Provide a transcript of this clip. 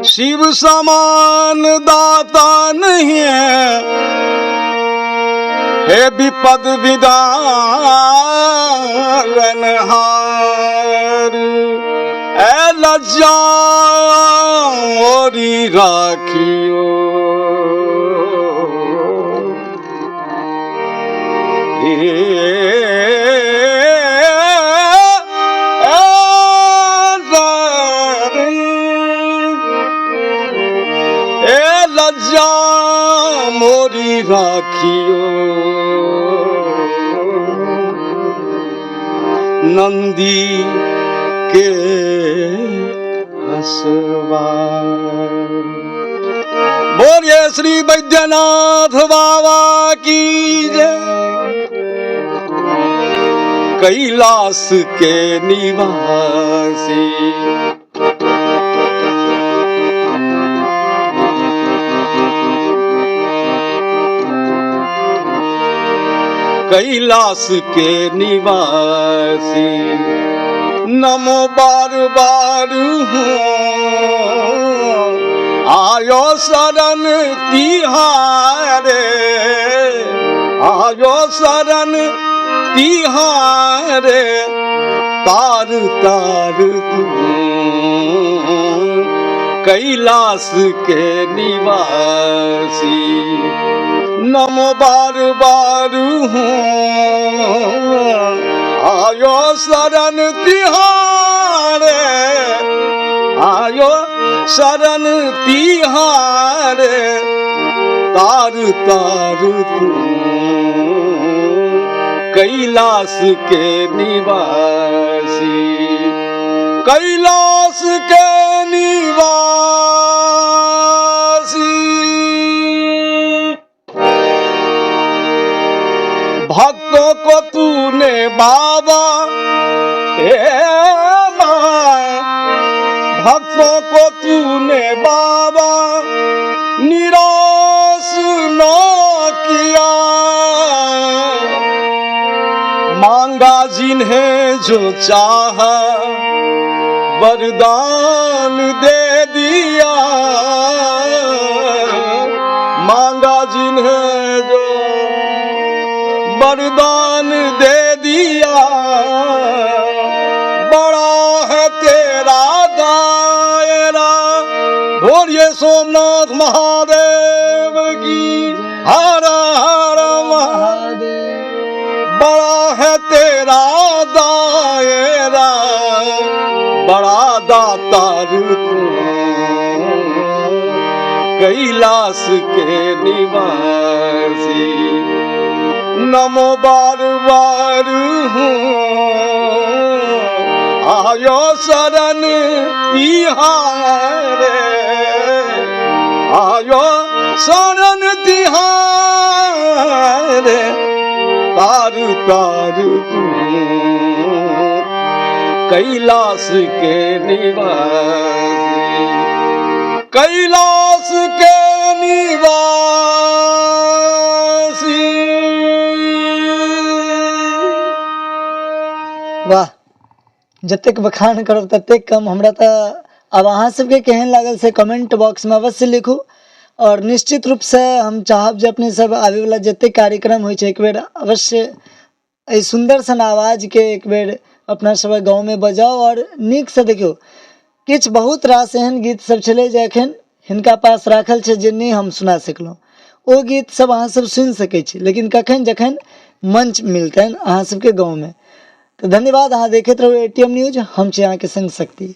शिव समान दाता नहीं है, हे विपद विदारन हार। ए लज्जा मोरी राखियो, ए लज्जा मोरी राखियो। नंदी के हसवा। बोलिए श्री वैद्यनाथ बाबा की जय। कैलाश के निवासी। कैलाश के निवासी, नमो बार बार हूँ आयो शरण तिहारे, आयो शरण तिहारे, तार तार तू कैलाश के निवासी। नमो बार बार हूँ आयो शरण तिहारे, आयो शरण तिहारे, तार तार तू कैलाश के निवासी, कैलाश के निवासी। भक्तों को तूने बाबा, हे माँ, भक्तों को तूने बाबा निराश न किया। मांगा जिन्हें जो चाहा वरदान दे दिया, मांगा जिन्हें जो वरदान दे दिया। बड़ा है तेरा दायरा, बोलिए सोमनाथ महादेव की हर हर महादेव। बड़ा है तेरा दायरा, बड़ा दातार तू कैलाश के निवासी। नमो बार बार हूँ आयो शरण तिहारे, आयो शरण तिहारे, तार तार तू कैलाश के निवासी, कैलाश के निवासी। वाह, जतेक बखान करब ततेक कम। हमरा तऽ आब अहाँ सबके केहन लागल से कमेंट बॉक्समे अवश्य लिखू, आओर निश्चित रूपसँ हम चाहब जे अपने सब आबैवला जतेक कार्यक्रम होइ छै एक बेर अवश्य एहि सुन्दर सन आवाजके एक बेर अपना सबक गाँवमे बजाउ आओर नीकसँ देखियौ। किछु बहुत रास एहन गीत सब छलै जे एखन हिनका पास राखल छै जे नहि हम सुना सकलहुँ, ओ गीत सब अहाँ सब सुनि सकै छी, लेकिन कखन जखन मंच मिलतनि अहाँ सबके गाँवमे। तऽ धन्यवाद, अहाँ देखैत रहू ए टी एम न्यूज, हम छी अहाँके संग शक्ति।